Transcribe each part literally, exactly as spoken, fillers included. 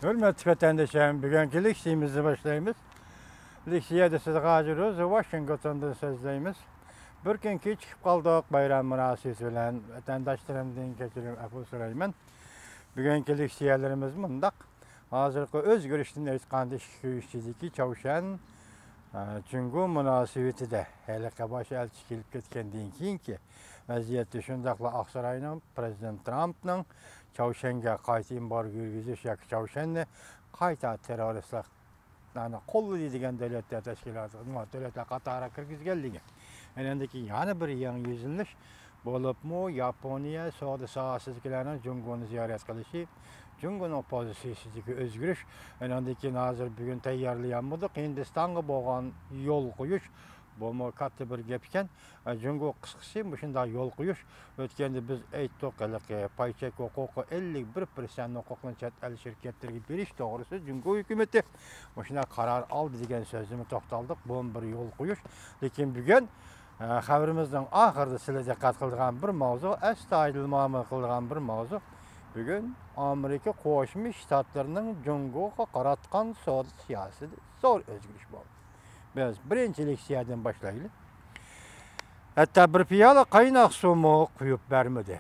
ھۆرمەتلىك ۋەتەندىشىم، بۈگۈنكى لېكسىيىمىزنى باشلايمىز. لېكسىيەدە سىزگە ھازىر روزا ۋاشىنگتوندىن سۆزلەيمىز. بىر كۈن كېچىكىپ قالدۇق، بايرام مۇناسىۋىتى بىلەن ۋەتەنداشلىرىمدىن كەچۈرۈم، ئەپۇ سورايمەن. بۈگۈنكى لېكسىيەلىرىمىز مۇنداق. ھازىرقى ئۆزگىرىشتىن ئېيتقاندا، ئىككى كۈن ئىچىدىكى چاۋشيەن، ئە، جۇڭگو مۇناسىۋىتىدە ھېلىقى باش ئەلچى كېلىپ كەتكەندىن كېيىنكى ۋەزىيەتتە، شۇنداقلا ئاقساراينىڭ پىرېزىدېنت ترامپنىڭ چاۋشيەنگە قايتا ئېمبارگو يۈرگۈزۈش ياكى چاۋشيەننى قايتا تېررورىستلارنى قوللىدى دېگەن دۆلەتلەر تەشكىلاتى، دۆلەتلەر قاتارىغا كىرگۈزگەنلىكى، ئەنە ئەندىكى يەنە بىر يېڭى يۈزلىنىش، بولۇپمۇ ياپونىيە سودا ساھەسىدىكىلەرنىڭ جۇڭگونى زىيارەت قىلىشى، جۇڭگونىڭ پوزىتسىيىسىدىكى ئۆزگىرىش، ئەنە ئەندىكى ھازىر بۈگۈن تەييارلىيالمىدۇق، ھىندىستانغا بولغان يول قويۇش، بۇمۇ كاتتا بىر گەپ ئىكەن. جۇڭگو قىسقىسى مۇشۇنداق يول قويۇش. ئۆتكەندە بىز ئېيتتۇق، ھېلىقى پاي چەك ھوقۇقى، ئەللىك بىر پىرسەنت ھوقۇقنى چەت ئەل شىركەتلىرىگە بېرىش توغرىسىدا جۇڭگو ھۆكۈمىتى مۇشۇنداق قارار ئالدى دېگەن سۆزدىمۇ توختالدۇق. بۇمۇ بىر يول قويۇش. لېكىن بۈگۈن، ئە، خەۋىرىمىزنىڭ ئاخىرىدا سىلەر دىققەت قىلىدىغان بىر ماۋزۇ، ئەستايىدىل مۇئامىلە قىلىدىغان بىر ماۋزۇ. بۈگۈن ئامېرىكا قوشما شتاتلىرىنىڭ جۇڭگوغا قاراتقان سودا سىياسىتىدە زور ئۆزگىرىش بولدى. بىز بىرىنچى لېكسىيەدىن باشلايلى. ھەتتا بىر پىيالە قايناق سۇمۇ قۇيۇپ بەرمىدى.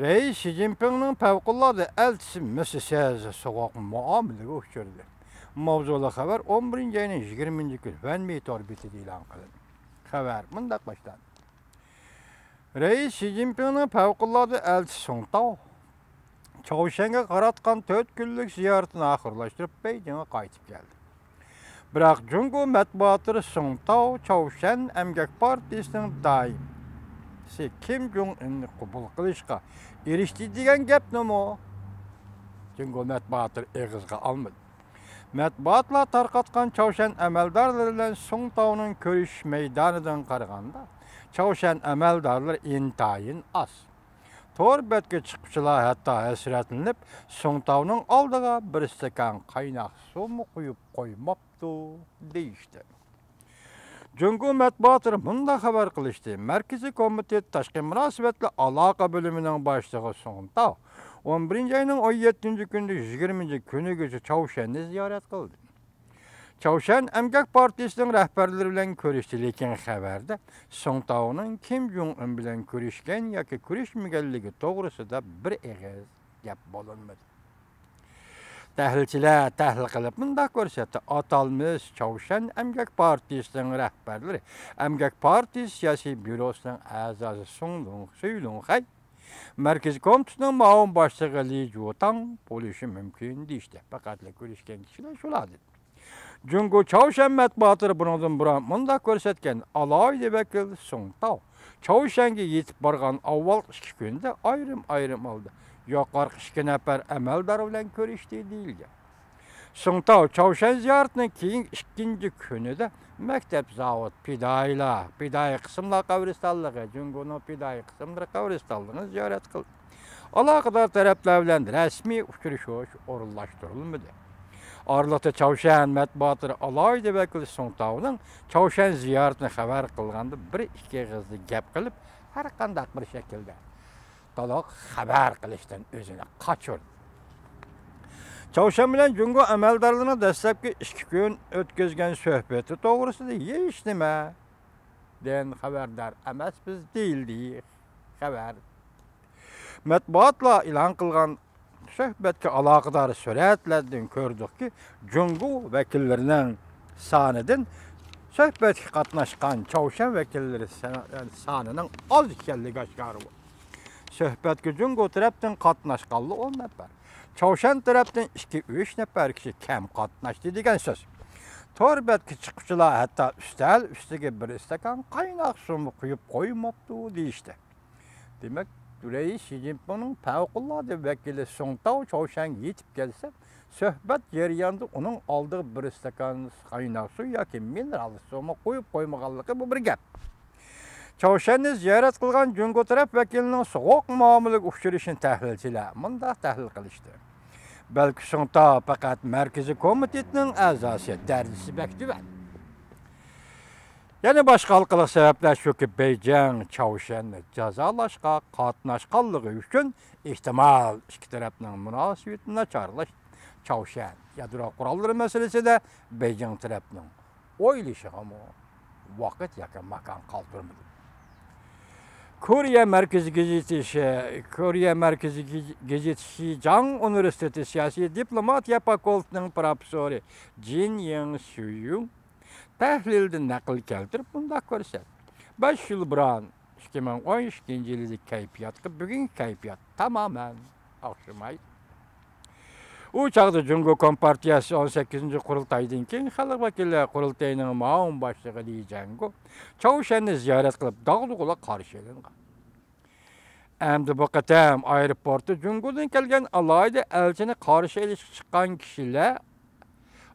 رەئىس شى جىنپىڭنىڭ پەۋقۇلئاددە ئەلچىسى مىسسېس سوغۇق مۇئامىلىگە ئۇچرىدى. ماۋزۇلۇق خەۋەر ئون بىرىنچى ئاينىڭ يىگىرمىنچى كۈنى ۋەنمى تور بېتىدە ئېلان قىلىندى. خەۋەر مۇنداق باشلاندى. رەئىس شى جىنپىڭنىڭ پەۋقۇلئاددە ئەلچىسى سۇڭ تاۋ چاۋشيەنگە قاراتقان تۆت كۈنلۈك زىيارىتىنى ئاخىرلاشتۇرۇپ، بېيجىڭغا قايتىپ كەلدى. بىراق، جۇڭگو مەتبۇئاتلىرى سۇڭ تاۋ چاۋشيەن ئەمگەك پارتىيىسىنىڭ دائىمىسى كىم جۇڭ ئىننى قوبۇل قىلىشقا ئېرىشتى دېگەن گەپنىمۇ جۇڭگو مەتبۇئاتلىرى ئېغىزغا ئالمىدى. مەتبۇئاتلار تارقاتقان چاۋشيەن ئەمەلدارلىرى بىلەن سۇڭ تاۋنىڭ كۆرۈشۈش مەيدانىدىن قارىغاندا، چاۋشيەن ئەمەلدارلىرى ئىنتايىن ئاز. تور بەتكە چىققۇچىلار ھەتتا ھەسرەتلىنىپ، سۇڭ تاۋنىڭ ئالدىغا بىر ئىستاكان قايناق سۇمۇ قۇيۇپ قويماپتۇ، دېيىشتى. جۇڭگو مەتبۇئاتلىرى مۇنداق خەۋەر قىلىشتى، مەركىزىي كومىتېت تاشقى مۇناسىۋەتلەر ئالاقە بۆلۈمىنىڭ باشلىقى سۇڭ تاۋ ئون بىرىنچى ئاينىڭ ئون يەتتىنچى كۈنىدىن يىگىرمىنچى كۈنىگىچە چاۋشيەننى زىيارەت قىلدى. چاۋشيەن ئەمگەك پارتىيىسىنىڭ رەھبەرلىرى بىلەن كۆرۈشتى، لېكىن خەۋەردە سۇڭ تاۋنىڭ كىم جۇڭ ئىن بىلەن كۆرۈشكەن ياكى كۆرۈشمىگەنلىكى توغرىسىدا بىر ئېغىز گەپ بولۇنمىدى. تەھلىلچىلەر تەھلىل قىلىپ مۇنداق كۆرسەتتى، ئاتالمىش چاۋشيەن ئەمگەك پارتىيىسىنىڭ رەھبەرلىرى، ئەمگەك پارتىيىسى سىياسىي بيۇروسىنىڭ ئەزاسى سۇڭ لۇڭ، سۈي لۇڭخەي، مەركىزىي كومىتېتنىڭ مۇئاۋىن باشلىقى لى جۇتاڭ بولۇشى مۇمكىن دېيىشتى. پەقەتلا كۆرۈشكەن كىشىلەر شۇلاردىن. جۇڭگو چاۋشيەن مەتبۇئاتلىرى بۇنىڭدىن بۇرۇن مۇنداق كۆرسەتكەن، ئالاھىدە ۋەكىل سۇڭ تاۋ چاۋشيەنگە يېتىپ بارغان ئاۋۋالقى ئىككى كۈندە ئايرىم-ئايرىم ھالدا يۇقىرىقى ئىككى نەپەر ئەمەلدار بىلەن كۆرۈشتى دېيىلگەن. سۇڭ تاۋ چاۋشيەن زىيارىتىنىڭ كېيىنكى ئىككىنچى كۈنىدە مەكتەپ، زاۋۇت، پىدائىيلار، پىدائىي قىسىملار قەبرىستانلىقى، جۇڭگونىڭ پىدائىي قىسىملىرى قەبرىستانلىقىنى زىيارەت قىلدى. ئالاقىدار تەرەپلەر بىلەن رەسمىي ئۇچرىشىش ئورۇنلاشتۇرۇلمىدى. ئارىلىقتا چاۋشيەن مەتبۇئاتلىرى ئالاھىدە ۋەكىلى سۇڭ تاۋنىڭ چاۋشيەن زىيارىتىنى خەۋەر قىلغاندا بىر ئىككى ئېغىزدا گەپ قىلىپ، ھەر قانداق بىر شەكىلدە تولۇق خەۋەر قىلىشتىن ئۆزىنى قاچۇردى. چاۋشيەن بىلەن جۇڭگو ئەمەلدارلىرىنىڭ دەسلەپكى ئىككى كۈن ئۆتكۈزگەن سۆھبىتى توغرىسىدا ھېچنېمە دىن خەۋەردار ئەمەسمىز دېيىلدى خەۋەر. مەتبۇئاتلار ئېلان قىلغان سۆھبەتكە ئالاقىدار سۈرەتلەردىن كۆردۇقكى، جۇڭگو ۋەكىللىرىنىڭ سانىدىن سۆھبەتكە قاتناشقان چاۋشيەن ۋەكىللىرى سا-، سانىنىڭ ئاز ئىكەنلىكى ئاشكارا بولدى. سۆھبەتكە جۇڭگو تەرەپتىن قاتناشقانلار ئون نەپەر، چاۋشيەن تەرەپتىن ئىككى، ئۈچ نەپەر كىشى كەم قاتناشتى دېگەن سۆز. تور بەتكە چىققۇچىلار ھەتتا ئۈستەل ئۈستىگە بىر ئىستاكان قايناق سۇمۇ قۇيۇپ قويماپتۇ دېيىشتى. دېمەك، رەئىس شى جىنپىڭنىڭ پەۋقۇلئاددە ۋەكىلى سۇڭ تاۋ چاۋشيەنگە يېتىپ كەلسە، سۆھبەت جەريانىدا ئۇنىڭ ئالدىغا بىر ئىستاكان قايناق سۇ ياكى مىنېرال سۇمۇ قۇيۇپ قويمىغانلىقى، بۇ بىر گەپ. چاۋشيەننى زىيارەت قىلغان جۇڭگو تەرەپ ۋەكىلىنىڭ سوغۇق مۇئامىلىگە ئۇچرىشىنى تەھلىلچىلەر مۇنداق تەھلىل قىلىشتى. بەلكى سۇڭ تاۋ پەقەت مەركىزىي كومىتېتنىڭ ئەزاسى، دەرىجىسى بەك تۆۋەن. يەنە باشقا ھالقىلىق سەۋەبلەر شۇكى، بېيجىڭ چاۋشيەننى جازالاشقا قاتناشقانلىقى ئۈچۈن، ئېھتىمال، ئىككى تەرەپنىڭ مۇناسىۋىتىنى ناچارلاش چاۋشيەن يادرو قوراللىرى مەسىلىسىدە بېيجىڭ تەرەپنىڭ ئويلىشىغىمۇ ۋاقىت ياكى ماكان قالدۇرمىدى. كورېيە مەركىزىي گېزىتى شى-، كورېيە مەركىزىي گېز-، گېزىتى شىجاڭ ئۇنىۋېرسىتېتى سىياسىي دىپلوماتىيە فاكۇلتېتىنىڭ پروفېسسورى جىن يىڭ شۈيۈڭ تەھلىلدە نەقىل كەلتۈرۈپ مۇنداق كۆرسەتتى: بەش يىل بۇرۇن، ئىككى مىڭ ئون ئىككىنچى يىلدىكى كەيپىياتقا بۈگۈنكى كەيپىيات تامامەن ئوخشىمايدۇ. ئۇ چاغدا جۇڭگو كومپارتىيەسى ئون سەككىزىنچى قۇرۇلتايدىن كېيىن خەلق ۋەكىللەر قۇرۇلتىيىنىڭ مۇئاۋىن باشلىقى لى جياڭگو چاۋشيەننى زىيارەت قىلىپ، داغدۇغىلىق قارشى ئېلىنغان. ئەمدى بۇ قېتىم ئايروپورتتا جۇڭگودىن كەلگەن ئالاھىدە ئەلچىنى قارشى ئېلىشقا چىققان كىشىلەر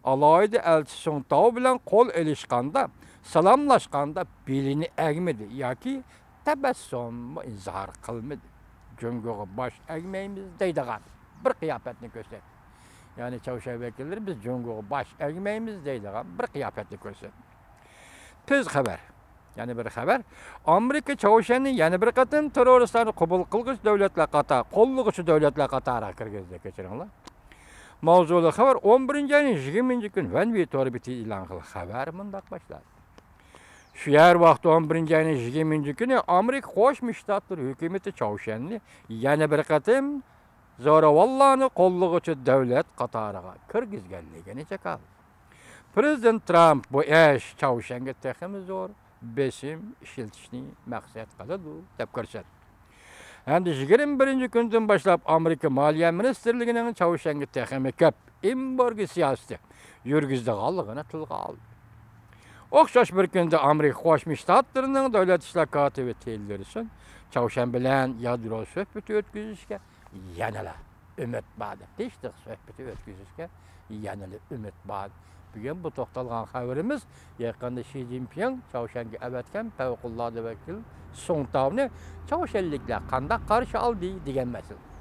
ئالاھىدە ئەلچى سۇڭ تاۋ بىلەن قول ئېلىشقاندا، سالاملاشقاندا بېلىنى ئەگمىدى ياكى تەبەسسۇممۇ ئىزھار قىلمىدى. جۇڭگوغا باش ئەگمەيمىز دەيدىغان بىر قىياپەتنى كۆرسەتتى. يەنى چاۋشيەن ۋەكىللىرى بىز جۇڭگوغا باش ئەگمەيمىز دەيدىغان بىر قىياپەتنى كۆرسەتتى. تېز خەۋەر. يەنە بىر خەۋەر. ئامېرىكا چاۋشيەننى يەنە بىر قېتىم تېررورىستلارنى قوبۇل قىلغۇچى دۆلەتلەر قاتار-، قوللىغۇچى دۆلەتلەر قاتارىغا كىرگۈزدى. كەچۈرۈڭلار. ماۋزۇلۇق خەۋەر ئون بىرىنچى ئاينىڭ يىگىرمىنچى كۈنى ۋەن ۋېي تور بېتى ئېلان قىلغان خەۋەر مۇنداق باشلاندى. شۇ يەر ۋاقتى ئون بىرىنچى ئاينىڭ يىگىرمىنچى كۈنى ئامېرىكا قوشما شتاتلىرى ھۆكۈمىتى چاۋشيەننى يەنە بىر قېتىم زوراۋانلارنى قوللىغۇچى دۆلەت قاتارىغا كىرگۈزگەنلىكىنى جاكارلىدى. پىرېزىدېنت ترامپ بۇ ئىش چاۋشيەنگە تېخىمۇ زور بېسىم ئىشلىتىشنى مەقسەت قىلىدۇ، دەپ كۆرسەتتى. ھەمدە يىگىرمە بىرىنچى كۈندىن باشلاپ ئامېرىكا مالىيە مىنىستىرلىكىنىڭ چاۋشيەنگە تېخىمۇ كۆپ ئېمبارگو سىياسىتى يۈرگۈزىدىغانلىقىنى تىلغا ئالدى. ئوخشاش بىر كۈندە ئامېرىكا قوشما شتاتلىرىنىڭ دۆلەت ئىشلار كاتىپى تىلېرسون چاۋشيەن بىلەن يادرو سۆھبىتى ئۆتكۈزۈشكە يەنىلا ئۈمىد بار دەپ، تىنچلىق سۆھبىتى ئۆتكۈزۈشكە يەنىلا ئۈمىد بار. بۈگۈن بۇ توختالغان خەۋىرىمىز يېقىندا شى جىنپىڭ چاۋشيەنگە ئەۋەتكەن پەۋقۇلئاددە ۋەكىل سۇڭ تاۋنى چاۋشيەنلىكلەر قانداق قارشى ئالدى دېگەن مەسىلە.